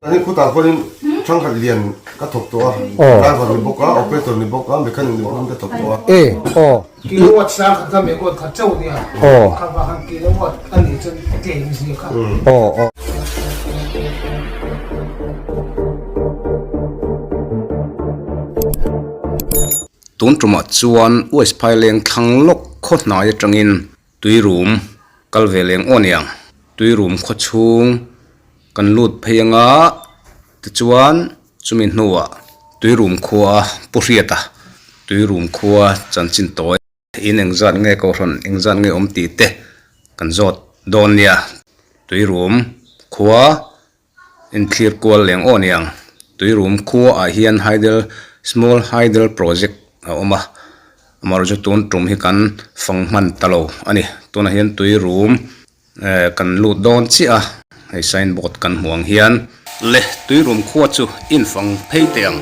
Ani khutah khuanin thangkhat lian ka thawk tawh a, driver ni bawk a, operator ni bawk a, mechanic ni bawkin ka thawk tawh a. E aw. Kilowatt sang khat kha megawatt khat chauh nia, kha vang khan kilowatt a nih chuan a tlem zia kha. Aw aw. Tun tumah chuan West Phaileng thlang lawk khaw hnai atangin Tuirum kal ve leng aw niang. Tuirum khaw chhung kan lut phei anga tichuan chumi hnuah Tuirum khua Pu Hriata Tuirum khua chanchin tawi in engzat nge kohhran engzat nge awm tih te kan zawt dawn nia. Tuirum khua inthlir kual leng aw niang. Tuirum khua ah hian hydel small hydel project a awm a amaherawhchu chu tun tum hi kan fang hman ta lo a ni. Tunah hian tuirum eh kan lut dawn chiah a hei sign board kan hmuh ang hian. Le tuirum khua chu infang phei teh ang.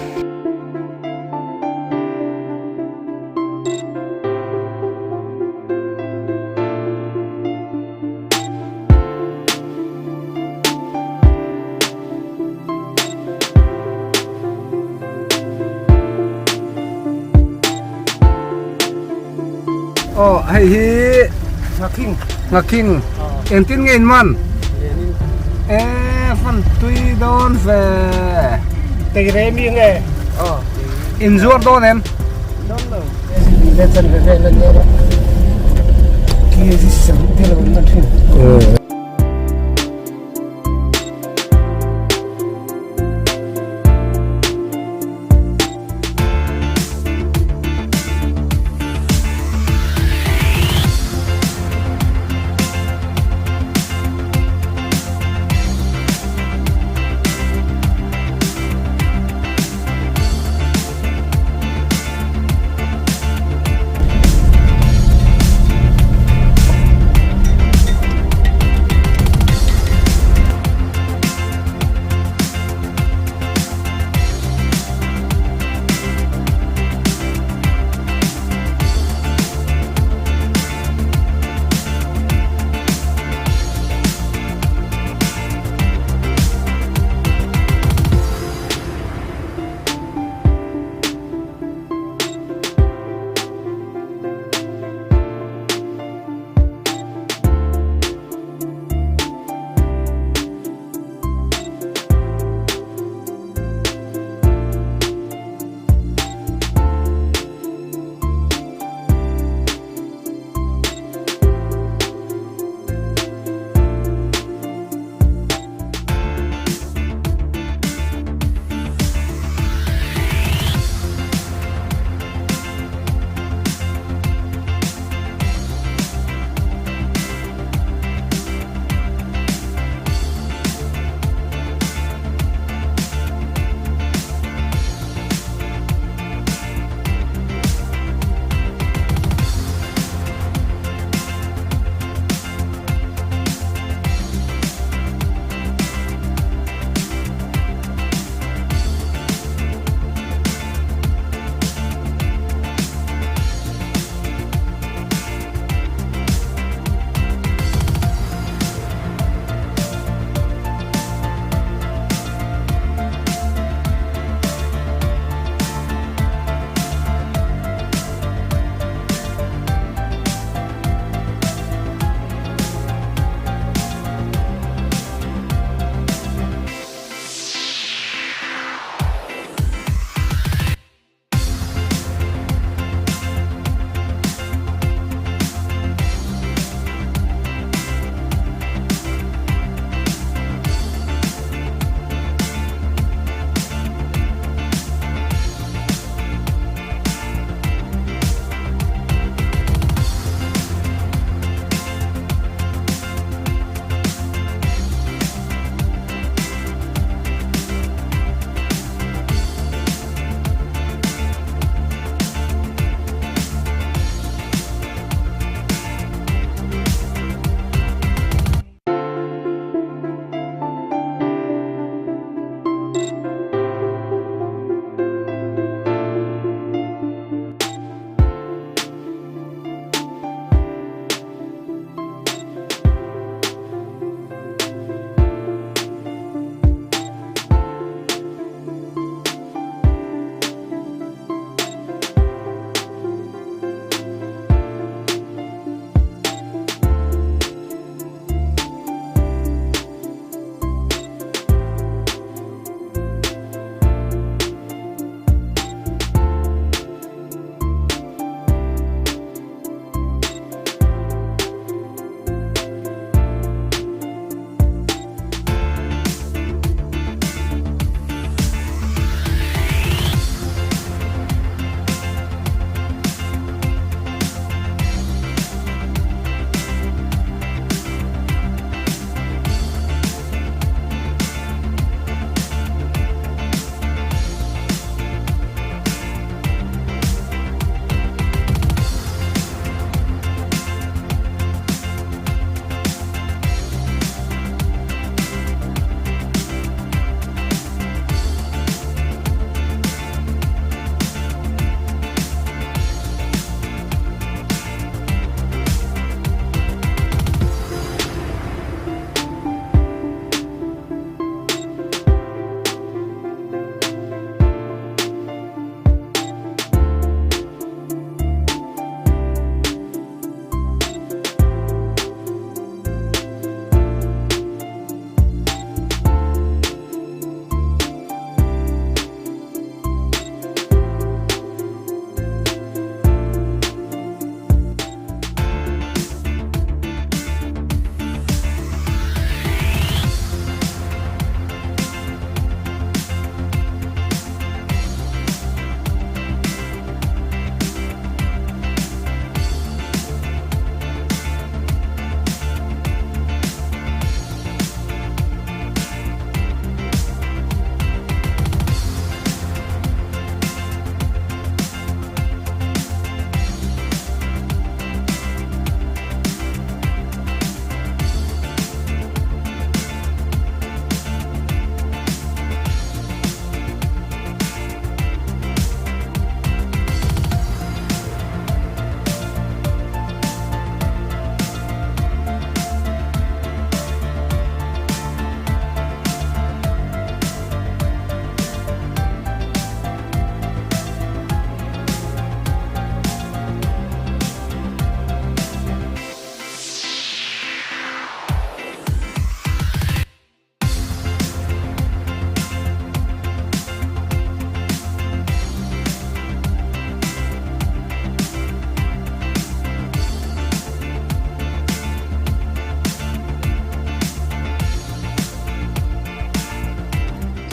Aw hei hi Ngakhing Ngakhing engtin nge in man e fan tui dawn ve Teire mi nge aw in zuar dawn em dawn lo le chan ve ve le le ki si sam te lo na thin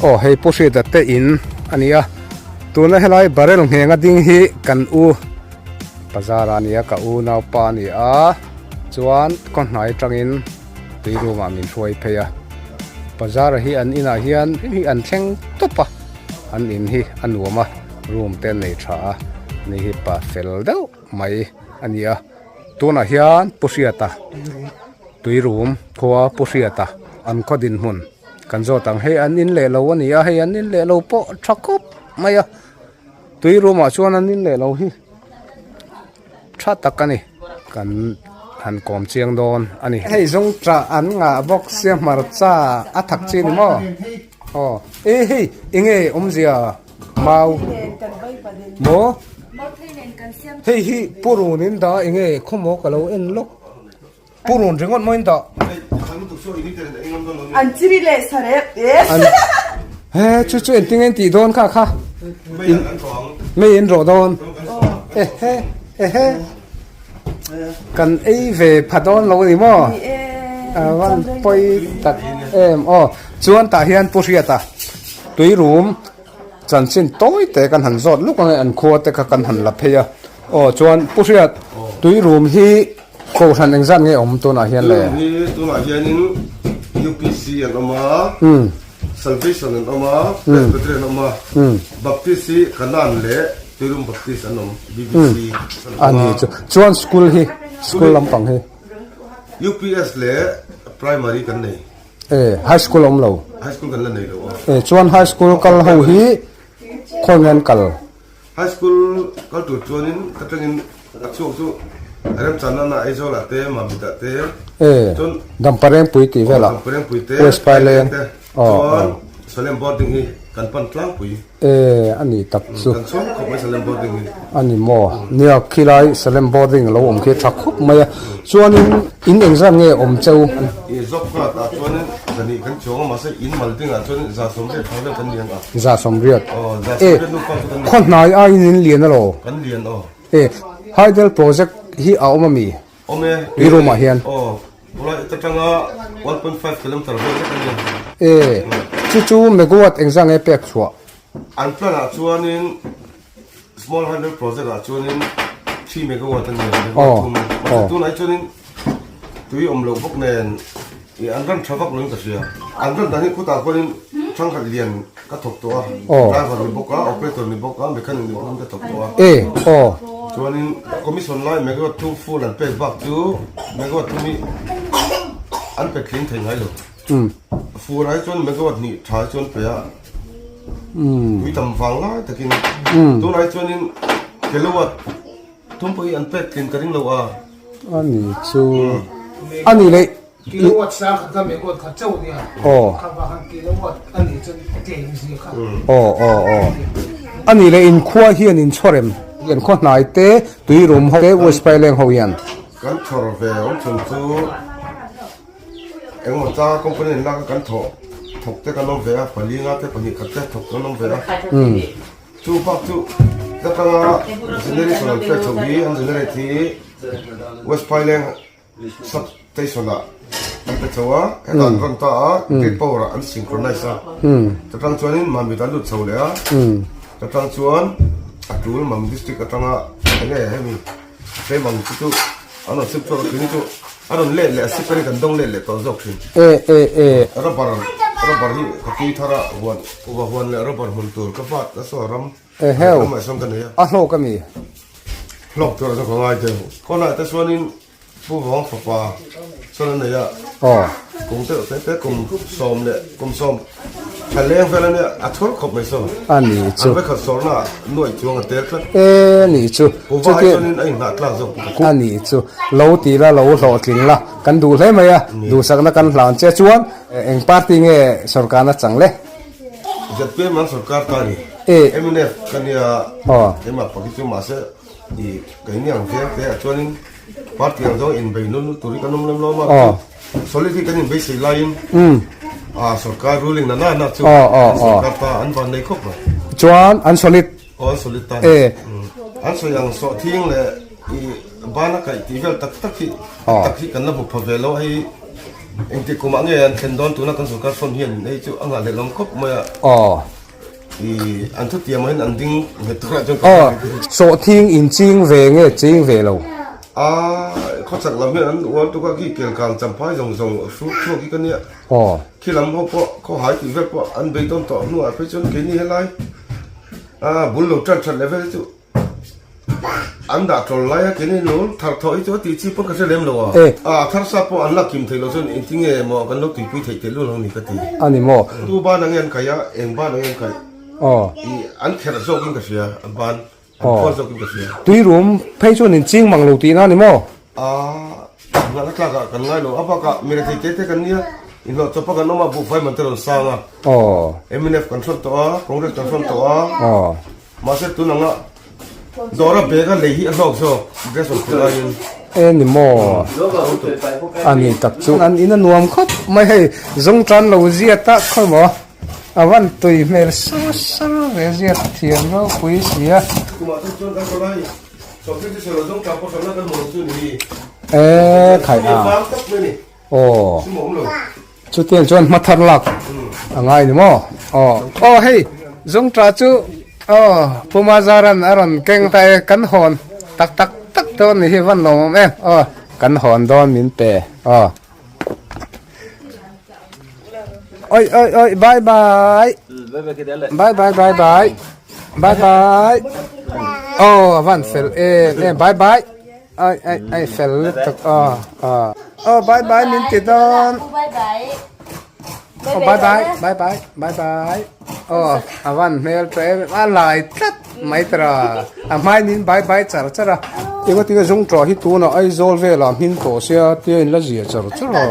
Aw hei Pu Hriata te in a ni a, tuna helai barrel nghenga ding hi kan u Bazar a ni a, ka u naupa a ni a, chuan khaw hnai tangin tui room ah min hruai phei a, Bazar hi an inah hian hi an thleng tawp a, an in hi a nuam a, room te an nei tha a, ni hi pa fel deuh mai a ni a. Tunah hian Pu Hriata Tuirum khua Pu Hriata an khaw dinhmun kan zawt ang. Hei an in leh lo a ni a, hei an in leh lo pawh tha khawp mai a, Tuirumah chuan an in leh lo hi tha tak a ni. Kan han kawm chiang dawn a ni. Hei zawng tah an ngah bawk sia hmarcha a thak chi ni maw? Aw e hei enge awmzia mau maw? Hei hi purun in dah enge khawmaw ka lo en lawk purun ringawt maw in dah. An chiri leh sarep yes. He chu chu engtin nge tih dawn kha kha. Mei an rawh dawn. Ehe ehe kan ei ve pha dawn lo a ni maw? A van pawi tak em aw chuan tah hian Pu Hriata tuirum Chanchin tawi te kan han zawt luk ang e, an khua te kha kan han la phei a. Aw chuan Pu Hriat, Tuirum hi Kohhran engzat nge awm tunah hian le? Tuirum hi tunah hianin UPC an awm a, Salvation an awm a, Presbyterian an awm a, Baptist hi Kanan leh Tuirum Baptist an awm, BBC an awm a. A ni chu. Chuan school hi, school lampang hi? UPS leh Primary kan nei. E, high school awm lo. High school kan la nei lo a. E, chuan high school kal ho hi khawi nge an kal? High school kal tur chuanin ka tangin a chhuak chu remchanna na Aizawl ah te Mamit ah te. E, Damparengpui tih velah. Damparengpui te. West Phaileng. Chuan Salem boarding hi kan pan tlangpui. E, a ni tak chu. Kan chhawm khawp mai Salem boarding hi. A ni maw? Nia, khilai Salem boarding a lo awm khi a tha khawp mai a. Chuanin in engzat nge awm cheu? I job card ah chuanin zani kan chuang a, mahse in mal dingah chuanin 180 phang vel kan lian a. 180. Aw, 180 nupa chu kan lian. Khaw hnai aiin in lian alaw? Kan lian aw. E, Hydel project hi a awm ami? Awm e. Tui room ah hian. Aw, pulai ta tanga 1.5 kilometer vel vek a nia. E, chu chu megawatt engzah nge pek chhuah? An plan ah chuanin small hydel project ah chuanin 3 megawatt a nia, megawatt thum. Mahse tunah hi chuanin tui awm loh bawk nen i an ran tha vak loin ka hria. An ran dan hi khutah khuanin thangkhat lian Ka thawk tawh a, driver ni bawk a, operator ni bawk a, mechanic ni bawkin ka thawk tawh a. E, aw. Chuanin commission lai megawatt thu full an pek bak chu megawatt thum hi an pe tling thei ngai lo. Fur ah hi chuan megawatt hnih tha hi chuan pe a, tui tam vang lai takin. Tunah hi chuanin kilowatt thum pawh hi an pek tlin ka ring lo a. A ni chu, a ni leh Kilowatt sang khat kha megawatt khat chauh nia. Aw. Kha vang khan kilowatt a nih chuan a tlem zia kha. Aw aw aw. A nih leh inkhua hian inchhawrem hian khaw hnai te tui rum ho te West Phaileng ho hian. Kan chhawr ve awm chhun chu engmaw cha company an lak a kan thawh thawk te kan awm ve a pali nga te pahnih khat te thawk kan awm ve a. Chu bak chu tlatanga generation an pek chhoh hi an generate hi West Phaileng Sub station ah an pe chho a, hetah an rawn ta a, grid power ah an synchronize a, chutang chuanin Mamit an lut chho leh a, chutang chuan a tul Mamit district atanga enge hemi tlem ang chu chu an rawn sip chhuak a, tuni chu a rawn let leh a sip a ni kan dawng let leh tawh zawk thin. E e e. Rubber rubber hi ka tui thar a, huan uva huan leh rubber hmun tur ka vat a saw ram Eheu, a hlawk a mi? Hlawk tur a zawk a ngai deuh. Khawnah te chuanin Pu Vawng fapa chuan a nei a, kum deuh te te kum sawm leh kum sawm tha leng vel a nia, a chhawr khawp mai saw. A ni chu. An vekhat sawrna ah nuaih chuang a tel tlat. E ni chu. Pu Va hi chuanin a inhnah tlak zawk. A ni chu. Lo ti la, lo hlawhtling la, kan duh hle mai a, duhsakna kan hlan che chuan eng party nge sorkarna chang le? ZPM an sorkar ta ni. Mnf ka nia keimah pakhi chu mahse i keini ang veng te ah chuanin party ang zawng inbei nul tur hi kan awm lem lo a solid hi kan inbeisei laiin a sorkar ruling na na na chu an sorkar ta an van nei khawp mai. Chuan an solid. Aw an solid ta ni. An sawi ang sawhthing leh i bana kaih tih vel tak tak hi tak hi kan la hmu pha ve lo a hei. Engtik kumah nge an thlen dawn tuna kan sorkar hrawn hian hei chu a nghah leh lawm khawp mai a. Aw. I an thutiam ah hian an ding nghet tur ah chuan Aw, sawhthing in ching ve nge ching ve lo? A, khawchhak lam hian an uar tuk a khi kelkang champhai zawng zawng hruk chhuak hi ka nia. Aw. Khi lam ho pawh khawhai tih vel pawh an bei dawn tawh hnuah phei chuan keini helai a bul lo tan that level chu An dah ṭawl lai a keini lo thar thawh hi chu a tih chi pawn ka hre lem lo a. A thar sa pawh an la kim thei lo chuan engtin nge maw kan lo tuipui theih teh lul ang ni ka ti. A ni maw? Tu ban ang nge an kaih a, eng ban ang nge an kaih? Aw. I an kherh zawkin ka hria, an ban an phuar zawkin ka hria. Tuirum phei chuan in ching mang lo tihna a ni maw? A nghahna tlakah kan ngai lo, a bakah mi rethei te te kan nia, inhlawh chawp a kan awm a, buhfai man te rawn sang a. Aw. Mnf kan hrawn tawh a, Congress kan hrawn tawh a. Aw. Mahse tun anga dawra bag a lei hi a hlawk zawk dress rawn phurh laiin. E ni maw? A ni tak chu an in a nuam khawp mai hei zawng tan lo ziat a khawi maw a van tui hmel sar sar ve ziat thiam ropui si a. Kumah chu chuan kan kawlai sawmthil chu sawi lo zawng tan pawh hralhna kan hmu lo chu ni hi. E khai a. Vang tak mai ni. Aw. Sum a awm lo. Chutiang chuan hma thar lak a ngai ni maw? Aw. Aw hei Zungṭa chu aw Puma Zaran a rawn keng ta e, kan hawn tak tak tak dawn ni hi van lawmawm em aw kan hawn dawn min pe aw. Oi oi oi bye bye bye bye bye bye bye bye aw a van fel em em bye bye. Ai ai ai fel lutuk aw aw. Aw bye bye min ti dawn. Bye bye. Aw bye bye bye bye bye bye. Aw a van hmel tha em em a lai tlat mai tara a hmai nin bye bye char char a. Eng atinge zung tawh hi tunah Aizawl velah hming tawh sia tia in la zia char char a.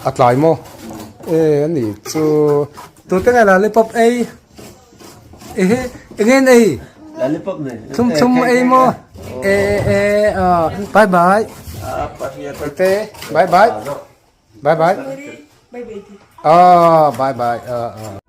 A tlai maw? E a nih chu. Tute nge lollipop ei? Ehe, enge in ei? Lollipop ne. Thlum thlum ei maw? E e e bye bye. Te bye bye. Bye bye. Bye bye. Ah bye bye. Ah ah.